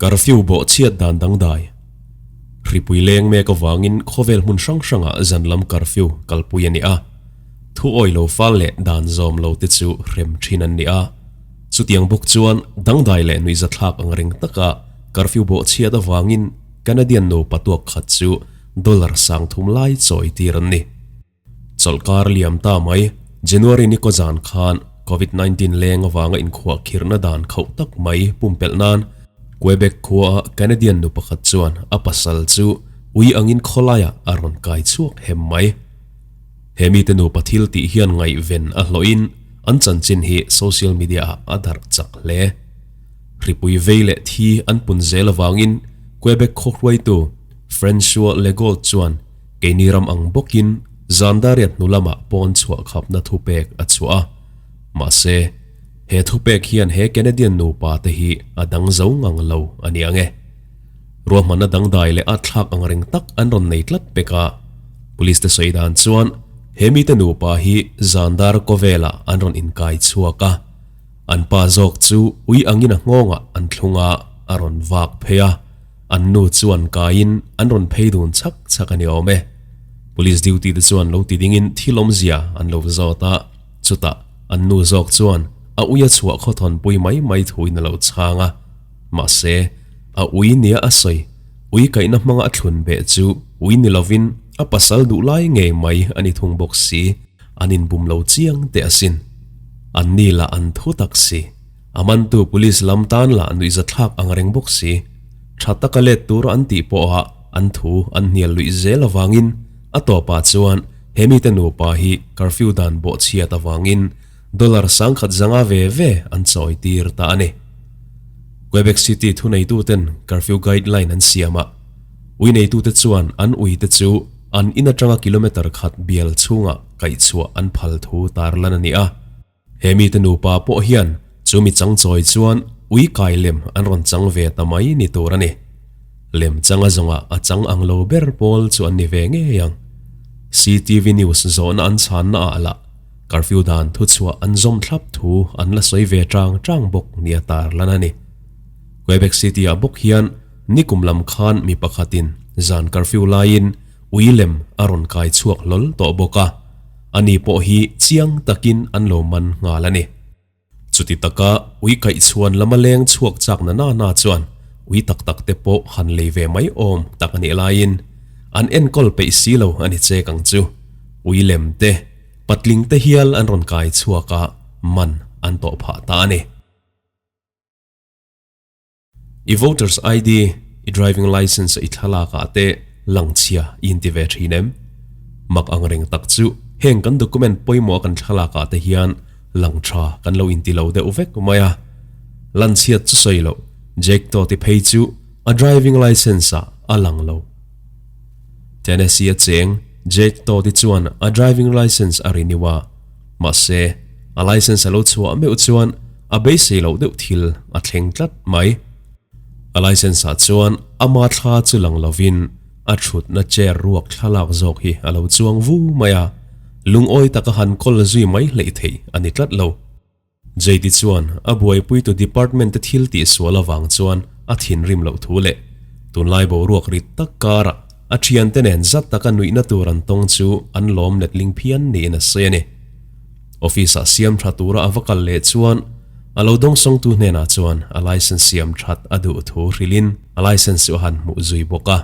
Curfew bawh chhiat dan dangdai. Hripui leng mek avangin khawvel hmun hrang hrangah zan lam curfew kalpui a ni a. Thu awi lo fal leh dan zawm lo te chu hrem thin an ni a. Chutiang bawk chuan dangdai leh nuihzathlak ang reng taka curfew bawh chhiat avangin Canadian nupa tuak khat chu dollar sang thum lai chawi tir an ni. Chawlhkar liam ta mai, January ni kaw zan khan Covid 19 leng avanga inkhuah khirhna dan khauh tak mai pumpelh nan Quebec khua Canadian nu pakhat chuan a pasal chu ui angin khawlaiah a rawn kai chhuak hem mai. He mite nupa thil tih hian ngaihven a hlawhin an chanchin hi social media ah a darh chak hle. Hripui vei leh thi an pun zel avangin Quebec khaw hruaitu Francois Legault chuan Keini ram ang bawkin Zandariat hnu lamah pawn chhuah khapna thupek a chhuah a. Mahse, he thupek hian he Canadian nupa te hi a dang zo ngang lo a ni ang e. Ruahmanna dangdai leh at thlak ang reng tak an rawn nei tlat pek a. Police te sawi dan chuan he mite nupa hi Zandar kawvelah an rawn inkai chhuak a. An pa zawk chu ui angin a nghawngah an thlung a, a rawn vak phei a. An nu chuan kaiin an rawn phei dun chhak chhak a ni awm e. Police duty te chuan lo ti dingin thil awmzia an lo zawt a, chutah an nu zawk chuan a ui a chhuah khawthawn pui mai mai thuin a lo chhang a. Mahse, a ui nia a sawi, ui kaihna hmanga a thlun beh chu ui ni lovin a pasal duh lai ngei mai a ni thung bawk si, an inbum lo chiang teh asin. An ni lah an thu tak si. A mantu police lam tan lah nuihzathlak ang reng bawk si. Tha taka let tura an tih pawha an thu an hnial luih zel avangin a tawpah chuan he mite nupa hi curfew dan bawhchhiat avangin dollar sangkhat zanga ve ve an chawi tir ta a ni. Quebec City thuneituten curfew guideline an siam a, ui neitute chuan an uite chu an in atanga kilometre khat bial chhungah kaihchhuah an phal thu tarlan a ni a. He mite nupa pawh hian chu mi chang chawi chuan ui kai lem an rawn chang ve ta mai ni tur a ni. Lem changa zawngah a chang ang lo ber pawl chu an ni ve ngei ang. CTV News zawhna an chhanna ah lah curfew dan thuchhuah an zawm thlap thu an la sawi ve tang tang bawk nia tarlan a ni. Quebec City ah bawk hian nikum lam khan mi pakhatin zan curfew laiin ui lem a rawn kai chhuak hlawl tawh bawk a. Ani pawh hi chiang takin an lo man nghal a ni. Chuti taka ui kaihchhuan lama leng chhuak chak na na na chuan ui tak tak te pawh han lei ve mai awm tak a nih laiin an enkawl peih si lo a ni chek ang chu. Ui lem te, patling te hial an rawn kai chhuak a, man an tawh phah ta a ni. I voters ID, i driving licence i thlalak ah te lang chhia i inti ve thin em? Mak ang reng tak chu heng kan document pawimawh a kan thlalak ah te hian lang tha kan lo inti lo deuh vek mai a. Lan chhiat chu sawi loh, Jake Todd i phei chu a driving licence ah a lang lo. Tennessee a cheng Jake Todd i chuan a driving licence a renew a, mahse a licence a lo chhuah meuh chuan A beisei loh deuh thil a thleng tlat mai. A licence ah chuan ama thla chu lang lovin a thutna chair ruak thlalak zawk hi a lo chuang vu mai a, lungawi taka han kawl zui mai hleih theih a ni tlat lo. JT chuan a buaipuitu department te thil tih sual avang chuan a thinrim loh thu leh tunlai boruak rit tak karah a thiante nen zat taka nuihna tur an tawng chu an lawm letling phian niin a sawi a ni. Office ah siam tha tura a va kal leh chuan a lo dawngsawngtu hnenah chuan a license siam that a duh thu hrilhin a license chu a han hmuh zui bawk a.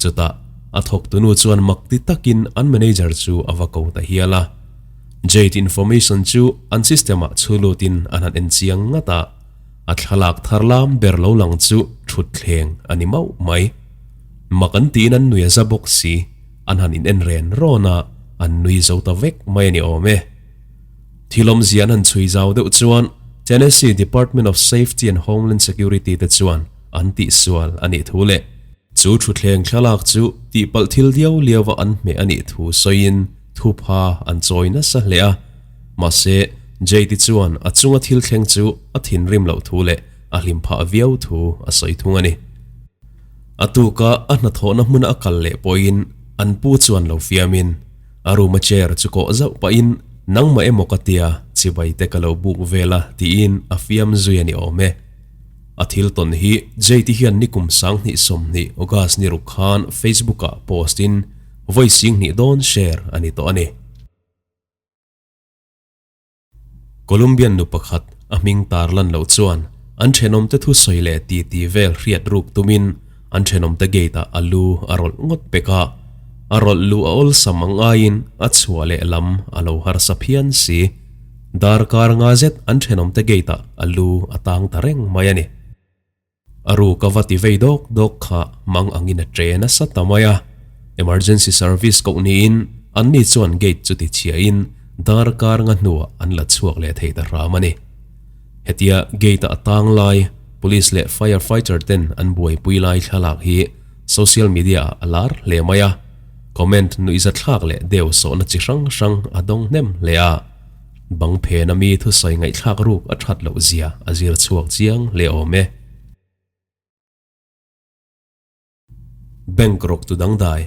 Chutah a thawktunu chuan mak ti takin an manager chu a va ko ta hial a. Jade information chu an system ah chhu lutin an han en chiang ngat a, a thlalak thar lam ber lo lang chu thutthleng a ni mauh mai. Mak an tiin an nui a za bawk si. An han in en ren rawn a, an nui zo ta vek mai a ni awm e. Thil awmzia an han chhui zau deuh chuan Tennessee Department of Safety and Homeland Security te chuan an tihsual a nih thu leh chu thutthleng thlalak chu tihpalh thil diau liau a an hmeh a nih thu sawiin thupha an chawi nasa hle a. Mahse, JT chuan a chunga thil thleng chu a thinrim loh thu leh a hlim phah viau thu a sawi thung a ni. A tuka a hnathawhna hmuna a kal leh pawhin an pu chuan lo fiamin a room a chair chu kawh zauh pahin nangmah emaw ka tia chibai te ka lo buk vel a tiin a fiam zui a ni awm e. A thil tawn hi Jade hian nikum 2020 August ni ruk khan Facebook ah post in vawi 20,000 dawn share a ni tawh a ni. Colombian nu pakhat a hming tar lan loh chuan an thenawmte thusawi leh titi vel hriat ruk tumin an thenawmte gate ah a lu a rawlh ngawt pek a, a rawlh luh a awlsam ang aiin a chhuah leh lam a lo harsa phian si. Darkar nga zet an thenawmte gate ah a lu a tang ta reng mai a ni. A ruk a va ti vei dawk dawk kha mang angin a tre nasa ta mai a. Emergency service koh niin anni chuan gate chu ti chhiahin darkar nga hnuah an la chhuak leh thei ta hram a ni. Hetia gate-a a tang lai police leh fire fighter ten an buaipui lai thlalak hi social media-ah a lar hle mai a. Comment nuihzathlak leh deu sawhna chi hrang hrang a dawng hnem hle a. Bang phena mi thusawi ngaihthlak ruk a that loh zia a zir chhuak chiang hle awm e. Bank rawk tu dangdai.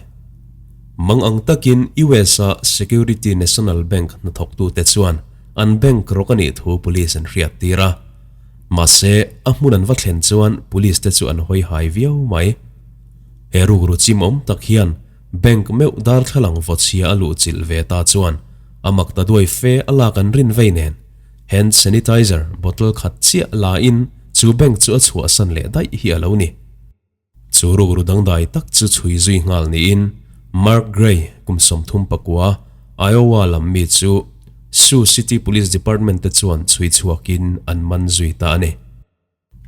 Mang ang takin US a Security National Bank hnathawktute chuan an bank rawk a nih thu police an hriat tir a. Mahse, a hmun an va thlen chuan police te chu an hawi hai viau mai. He rukru chim awm tak hian Bank meuh darthlalang vawchhia a luh chilh ve ta chuan a mak ta duai fe a lak an rin vei nen hand sanitizer bottle khat chiah la in chu bank chu a chhuahsan leh daih hi a lo ni. Chu rukru dangdai tak chu chhui zui nghal niin Mark Gray kum 34 Iowa lam mi chu Sioux City Police Department te chuan chhui chhuakin an man zui ta a ni.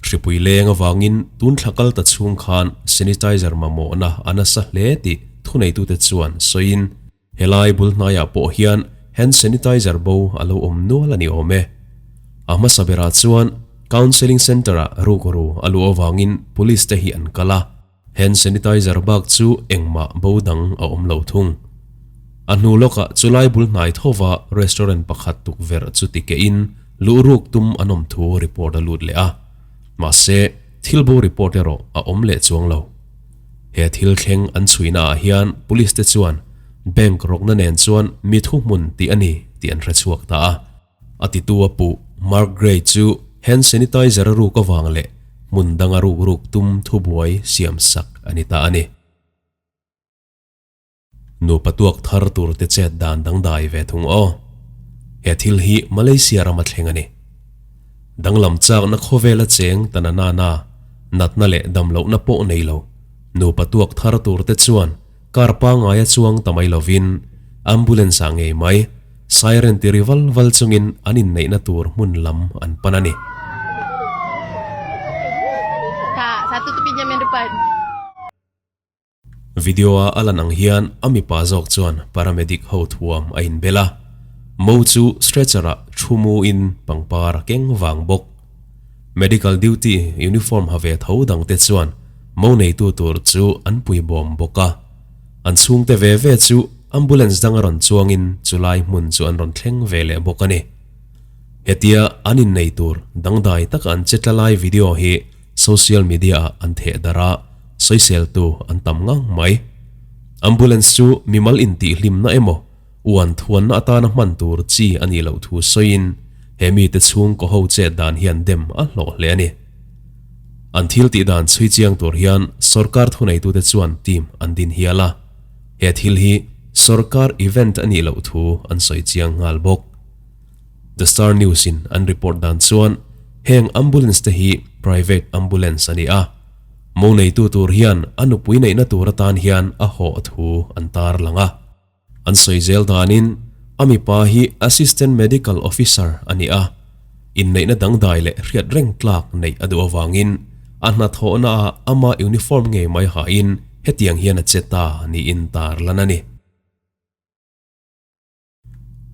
Hripui leng avangin tun thla kal ta chhung khan sanitizer mamawhna a nasa hle tih thuneitute chuan sawiin helai bul hnaiah pawh hian hand sanitizer bo a lo awm nual a ni awm e. A hmasa berah chuan counselling centre-ah rukru a luh avangin police te hi an kal a. Hand sanitizer bak chu engmah bo dang a awm lo thung. A hnu lawkah chulai bul hnai thova restaurant pakhat tukverh chu ti kehin luh ruk tum an awm thu report a lut leh a. Mahse, thil bo report erawh a awm leh chuang lo. He thil thleng an chhuina ah hian police te chuan bank rawkna nen chuan mi thuhmun tih a ni tih an hre chhuak ta a. A titu a puh Mark Gray chu hand sanitizer a ruk avang leh hmun danga ruk ruk tum thubuai siam sak a ni ta a ni. Nupa tuak thar tur te chet dan dangdai ve thung aw. He thil hi Malaysia rama thleng a ni. Danglam chakna khawvela cheng ta na nana, natna leh damlohna pawh nei lo. Nupa tuak thar tur te chuan Car pangaia chuang ta mai lovin ambulance ah ngei mai siren ti ri val val chungin an inneihna tur hmun lam an pan a ni. Video a a lan ang hian a mipa zawk chuan paramedic ho thuam a inbel a, mo chu stretcher ah thu mu in pangpar a keng vang bawk. Medical duty uniform ha ve tho dangte chuan mo neitu tur chu an pui bawm bawk a. An chhungte ve ve chu ambulance danga rawn chuangin chulai hmun chu an rawn thleng ve leh bawk a ni. Hetia an innei tur dangdai taka an che tla lai video hi social media ah an theh darh a, sawiseltu an tam ngang mai. Ambulance chu mimal intihhlimna emaw Uan thuanna atana hman tur chi a nih loh thu sawiin he mite chhungkaw ho chet dan hian dem a hlawh hle a ni. An thil tih dan chhui chiang tur hian sorkar thuneitute chuan team an din hial a, he thil hi sorkar event a nih loh thu an sawi chiang nghal bawk. The Star News in an report dan chuan heng ambulance te hi private ambulance a ni a, mo neitu tur hian a nupui neihna tur atan hian a hawh thu an tarlang a. An sawi zel danin a mipa hi Assistant Medical Officer a ni a, inneihna dangdai leh hriat reng tlak neih a duh avangin a hnathawhnaah ama uniform ngei mai hain hetiang hian a che ta niin tar lan a ni.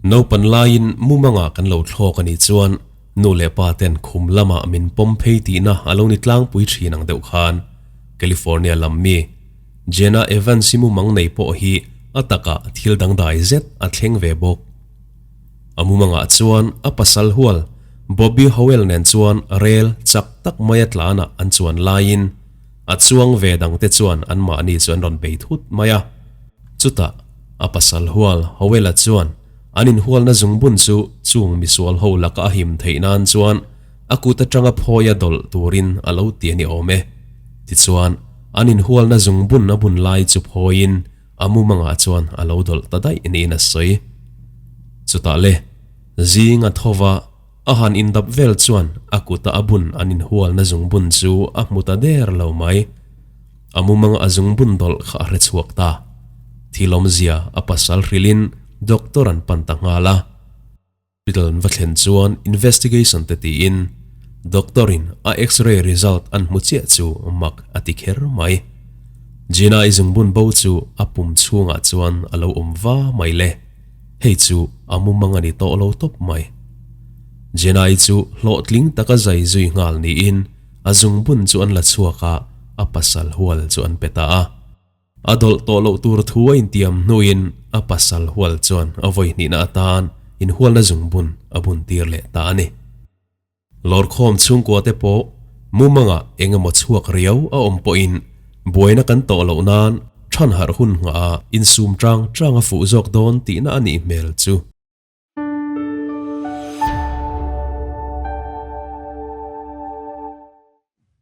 Naupan laiin mumangah kan lo thlawk a nih chuan nu leh pa ten khum lamah min pawm phei tihna a lo ni tlangpui thin ang deuh khan California lam mi Jenna Evans hi mumang nei pawh hi a takah thil dangdai zet a thleng ve bawk. A mumangah chuan a pasal hual Bobby Howell nen chuan rel chak tak maia tlanah an chuan laiin a chuang ve dangte chuan anmahni chu an rawn bei thut mai a. Chutah a pasal hual Howell-a chuan an inhualna zungbun chu chung misual ho laka a him theih nan chuan a kut atanga phawia dawlh turin a lo ti a ni awm e. Tichuan, an inhualna zungbun a bun lai chu phawiin a mumangah chuan a lo dawlh ta daih niin a sawi. Chutah le, zing a thova a han indap vel chuan a kuta a bun an inhualna zungbun chu a hmu ta der lo mai. A mumanga a zungbun dawlh kha a hre chhuak ta. Thil awmzia a pasal hrilhin doctor an pan ta nghal a. Hospital an va thlen chuan investigation te tiin doctor in a x-ray result an hmu chiah chu mak a ti kher mai. Gina i zungbun bo chu a pum chhungah chuan a lo awm va mai le, hei chu a mumang a ni tawh lo tawp mai. Gina i chu hlawhtling taka zai zui nghal niin a zungbun chu an la chhuak a, a pasal hual chu an pe ta a. A dawlh tawh loh tur thu a intiam hnuin a pasal hual chuan a vawi hnihna atan inhualna zungbun a bun tir leh ta a ni. Lawrkhawm chhungkua te pawh mumangah eng emaw chhuak riau a awm pawhin buaina kan tawh loh nan than harh hun nghah a insum tang tang a fuh zawk dawn tihna a nih hmel chu.